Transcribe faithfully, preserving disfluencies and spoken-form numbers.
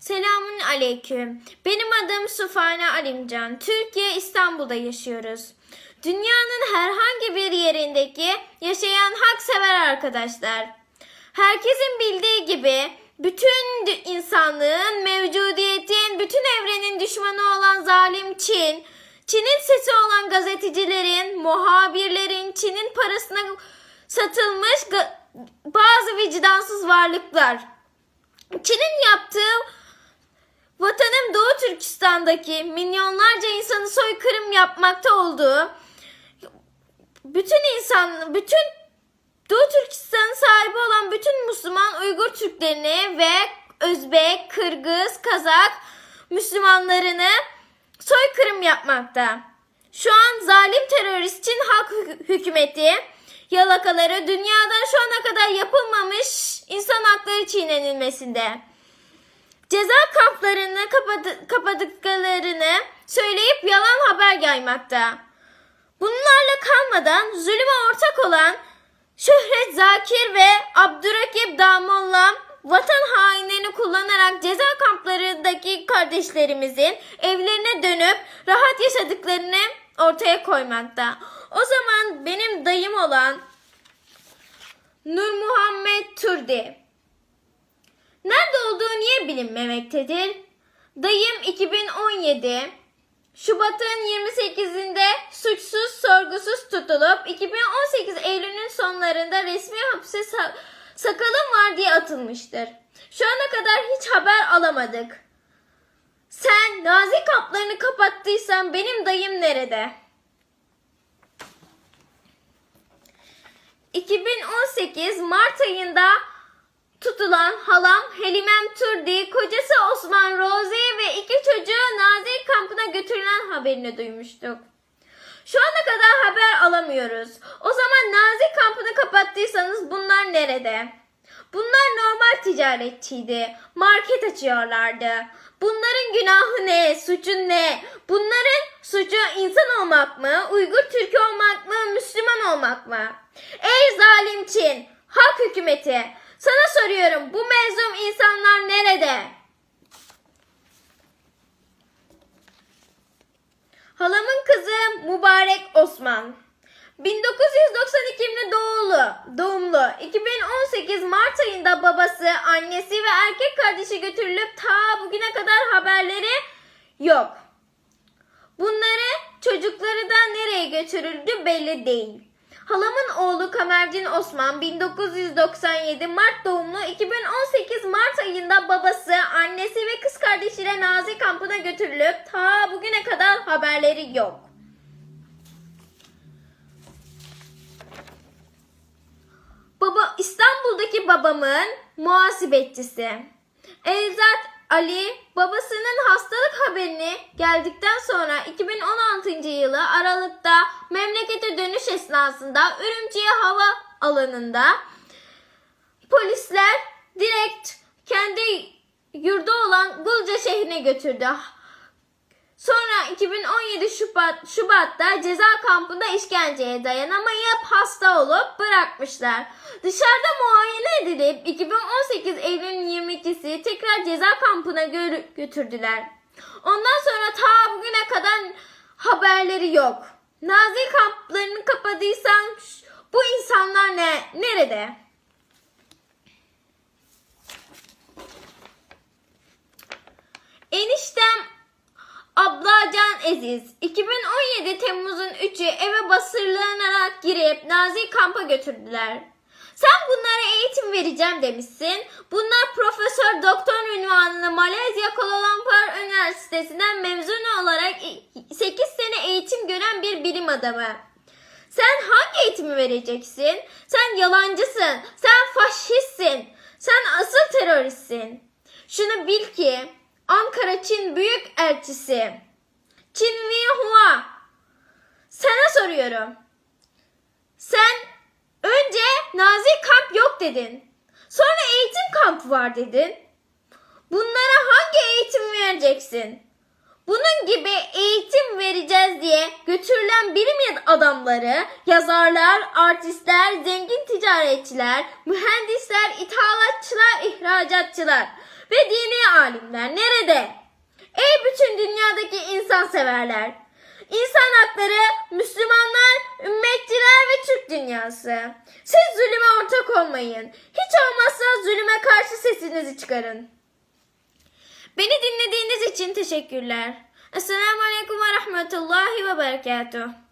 Selamun aleyküm. Benim adım Sufane Alimcan. Türkiye, İstanbul'da yaşıyoruz. Dünyanın herhangi bir yerindeki yaşayan haksever arkadaşlar. Herkesin bildiği gibi bütün dü- insanlığın, mevcudiyetin, bütün evrenin düşmanı olan zalim Çin, Çin'in sesi olan gazetecilerin, muhabirlerin, Çin'in parasına satılmış ga- bazı vicdansız varlıklar. Çin'in yaptığı vatanım Doğu Türkistan'daki milyonlarca insanı soykırım yapmakta olduğu bütün insan, bütün Doğu Türkistan'ın sahibi olan bütün Müslüman Uygur Türklerini ve Özbek, Kırgız, Kazak Müslümanlarını soykırım yapmakta. Şu an zalim terörist Çin Halk Hü- Hükümeti yalakaları dünyada şu ana kadar yapılmamış insan hakları çiğnenilmesinde. Ceza kamplarını kapadı- kapadıklarını söyleyip yalan haber yaymakta. Bunlarla kalmadan zulüme ortak olan Şöhret Zakir ve Abdurrakip Damolla vatan hainlerini kullanarak ceza kamplarındaki kardeşlerimizin evlerine dönüp rahat yaşadıklarını ortaya koymakta. O zaman benim dayım olan Nur Muhammed Turdi nerede olduğu niye bilinmemektedir? Dayım iki bin on yedi Şubat'ın yirmi sekizinde suçsuz sorgusuz tutulup iki bin on sekiz Eylül'ün sonlarında resmi hapse sa- sakalım var diye atılmıştır. Şu ana kadar hiç haber alamadık. Sen Nazi kamplarını kapattıysan benim dayım nerede? iki bin on sekiz Mart ayında tutulan halam Helimem Turdi, kocası Osman Rozi ve iki çocuğu Nazi kampına götürülen haberini duymuştuk. Şu ana kadar haber alamıyoruz. O zaman Nazi kampını kapattıysanız bunlar nerede? Bunlar normal ticaretçiydi. Market açıyorlardı. Bunların günahı ne? Suçu ne? Bunların suçu insan olmak mı? Uygur Türkü olmak mı? Müslüman olmak mı? Ey zalim Çin, halk hükümeti, sana soruyorum, bu mezlum insanlar nerede? Halamın kızı Mübarek Osman. bin dokuz yüz doksan iki doğulu, doğumlu. iki bin on sekiz Mart ayında babası, annesi ve erkek kardeşi götürülüp ta bugüne kadar haberleri yok. Bunları çocukları da nereye götürüldü belli değil. Halamın oğlu Kamercin Osman, bin dokuz yüz doksan yedi Mart doğumlu, iki bin on sekiz Mart ayında babası, annesi ve kız kardeşiyle Nazi kampına götürülüp ta bugüne kadar haberleri yok. Baba, İstanbul'daki babamın muhasebecisi Elzat Ali babasının hastalık haberini geldikten sonra iki bin on altıncı yılı Aralık'ta memlekete dönüş esnasında Ürümçi hava alanında polisler direkt kendi yurdu olan Gulca şehrine götürdü. Sonra iki bin on yedi Şubat, Şubat'ta ceza kampında işkenceye dayanamayıp hasta olup bırakmışlar. Dışarıda muayene edilip iki bin on sekiz Eylül'ün yirmi ikisi tekrar ceza kampına gö- götürdüler. Ondan sonra ta bugüne kadar haberleri yok. Nazi kamplarını kapadıysan ş- bu insanlar ne nerede? Eniştem Ablacan Eziz, iki bin on yedi Temmuz'un üçü eve basırlanarak girip Nazi kampa götürdüler. Sen bunlara eğitim vereceğim demişsin. Bunlar profesör doktor ünvanlı Malezya Kuala Lumpur Üniversitesi'nden mezun olarak sekiz sene eğitim gören bir bilim adamı. Sen hangi eğitimi vereceksin? Sen yalancısın, sen faşistsin, sen asıl teröristsin. Şunu bil ki Ankara Çin Büyükelçisi Çin Wi Hua, sana soruyorum. Sen önce Nazi kamp yok dedin. Sonra eğitim kampı var dedin. Bunlara hangi eğitim vereceksin? Bunun gibi eğitim vereceğiz diye götürülen bilim adamları, yazarlar, artistler, zengin ticaretçiler, mühendisler, ithalatçılar, ihracatçılar. Ve dini alimler nerede? Ey bütün dünyadaki insanseverler! İnsan hakları, Müslümanlar, ümmetçiler ve Türk dünyası. Siz zulüme ortak olmayın. Hiç olmazsa zulüme karşı sesinizi çıkarın. Beni dinlediğiniz için teşekkürler. Esselamu Aleyküm ve Rahmetullahi ve Berekatuhu.